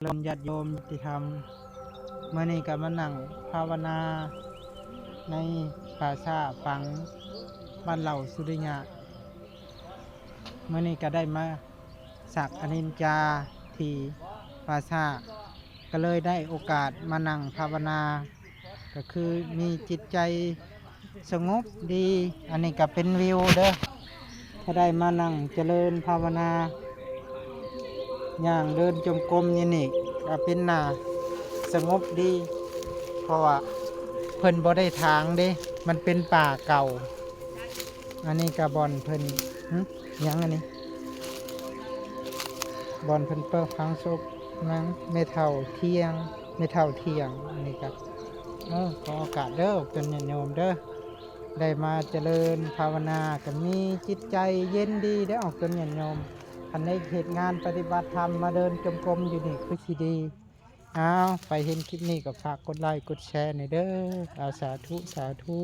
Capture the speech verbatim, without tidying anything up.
ญาติโยมที่ทำ มื้อนี้ก็มานั่งภาวนาในป่าช้าฝังบ้านเหล่าสุริยะ มื้อนี้ก็ได้มาสักอนิจจาที่ป่าช้า ก็เลยได้โอกาสมานั่งภาวนา ก็คือมีจิตใจสงบดี อันนี้ก็เป็นวิวเด้อ ถ้าได้มานั่งเจริญภาวนา ย่างเดินจงกรมอยู่นี่ ก็เป็นหน้าสงบดี เพราะว่าเพิ่นบ่ได้ถางเด้ มันเป็นป่าเก่า อันนี้ก็บ่อนเพิ่น หึ หยังอันนี้ บ่อนเพิ่นเปิดฝังศพนางแม่เฒ่าเที่ยง แม่เฒ่าเที่ยง อันนี้ก็ เออ ขอโอกาสเด้อ เป็นญาติโยมเด้อ ได้มาเจริญภาวนา ก็มีจิตใจเย็นดีเด้อ ออกเป็นญาติโยม คันได้เฮ็ดงานปฏิบัติธรรม มาเดินจงกรมอยู่นี่คือสิดี อ้าว ไปเห็นคลิปนี้ก็ฝากกดไลค์กดแชร์หน่อยเด้อ เอา สาธุ สาธุ